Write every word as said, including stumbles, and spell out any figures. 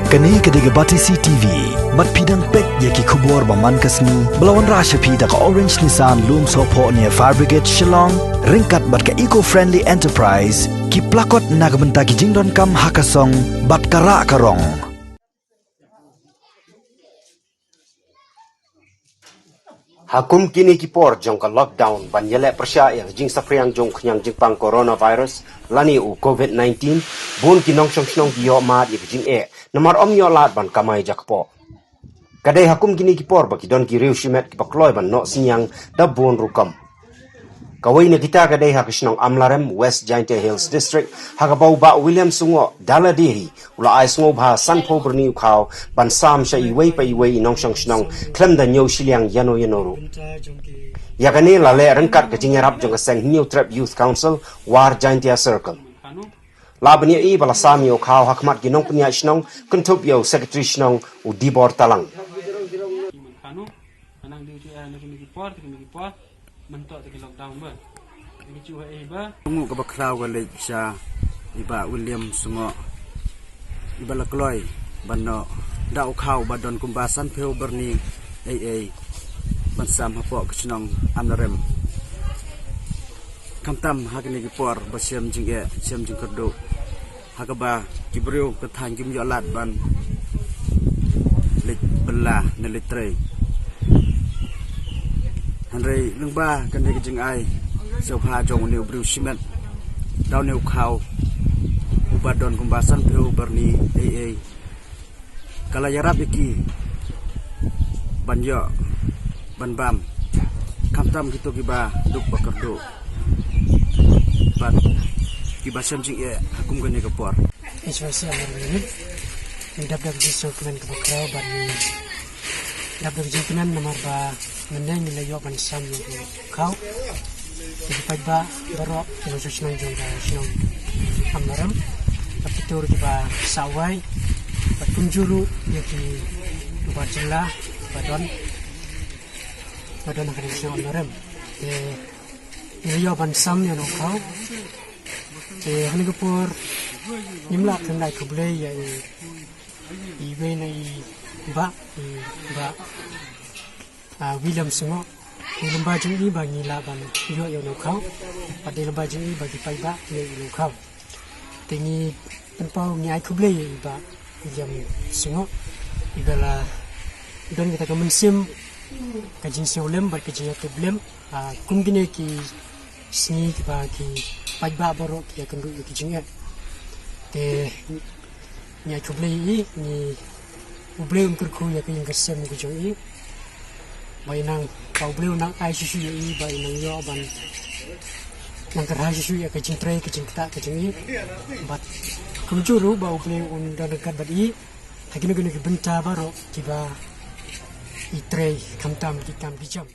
Kane ka dei ka Batesi T V. Bad phi dang peit ïa ki khubor ba man ka sngi ba la wanrah sha phi da ka Orange Nissan Lumsohphoh near Fire Brigade Shillong, ryngkat bad ka Eco Friendly Enterprise, ki plakot na ka bynta ki jingdonkam ha ka song bad ka rah ka rong. Ha kum kine ki por jong ka lockdown ban ïaleh pyrshah ïa ka jingsaphriang jong u khñiang jingpang coronavirus lane u covid nineteen, bun ki nongshong shnong ki ïoh mad ïa ka jingeh namar ym ïoh lad ban kamai jakpoh. Ka dei ha kum kine ki por ba ki don ki riew shimet kiba kloi ban noh synñiang da bun rukom. Kawei na kita ka dei ha ka shnong Amlarem, West Jaintia Hills District, ha kaba u Bah William Sungoh Daladehi u la ai sngewbha sanphew byrni u khaw ban sam sha iwei pa iwei i nongshong shnong khlem da ñiew shiliang ïano ïano ruh. Ïa kane la leh ryngkat ka jingïarap jong ka seng Hynñiewtrep Youth Council, War Jaintia Circle. La bniah i ba la sam ïa u khaw ha khmat ki nongpynïaid shnong, kynthup ïa u Secretary Shnong u Dibor Talang. Mynta te ki lockdown ba. Te ki chu ha ei ba. Ngu kaba khraw ka leit sha i Bah William Sungoh, i ba la kloi ban noh da u khaw ba don kumba sanphew byrni ei ei ban sam hapoh ka shnong Amlarem. Khamtam ha kine ki por ba shem jingeh, shem jingkyrduh, ha kaba ki briew ka thaiñ kim ïoh lad ban leit bylla ne leit trei. Hynrei lyngba kane ka jingai sngewbha jong une u briew shimet, da une u khaw uba don kumba sanphew byrni ei ei, ka la ïarap ïa ki ban ïoh ban bam, khamtam kito kiba duk ba kyrduh bad kiba shem jingeh ha kum kane ka por. H Y C Amlarem Unit, ngi dap da ka jingsngewkmen kaba khraw bad ngi dap da ka jingkmen namar ba mynne ngi la ïoh ban sam ïa u khaw. Ki paidbah baroh ki nongshong shnong jong ka shnong Amlarem, bad ki tur kiba sawai, bad kumjuh ruh ïa ki bar jylla ba don, ba don ha ka shnong Amlarem. Te ngi la ïoh ban sam ïa u khaw. Te ha kane ka por ngim lah khlem ai khublei ïa i, iwei na i bah, i bah, ah, William Sungoh. Dei lyngba jong i ba ngi lah ban ïoh ïa une u khaw. Bad dei lyngba jong i ba ki paidbah ki ïoh ïa une u khaw. Te ngi pynpaw, ngi ai khublei ïa i bah William Sungoh, iba la don kata ka mynsiem, ka jingsngewlem bad ka jingïatiplem. Ah, kum kine ki sngi kiba ki paidbah baroh ki ïakynduh ïa ki jingeh. Te ngi ai khublei ïa i, ngi, U Blei un kyrkhu ïa ka ïing ka sem ka jong i. Ba i nang, ba U Blei un nang ai shisha ïa i, ba i nang ïoh ban nang kyrhai shisha ïa ka jingtrei ka jingktah ka jong i. Bad kumjuh ruh ba U Blei un don ryngkat bad i ha kino kino ki bynta baroh kiba i trei, khamtam ki kam ki jam.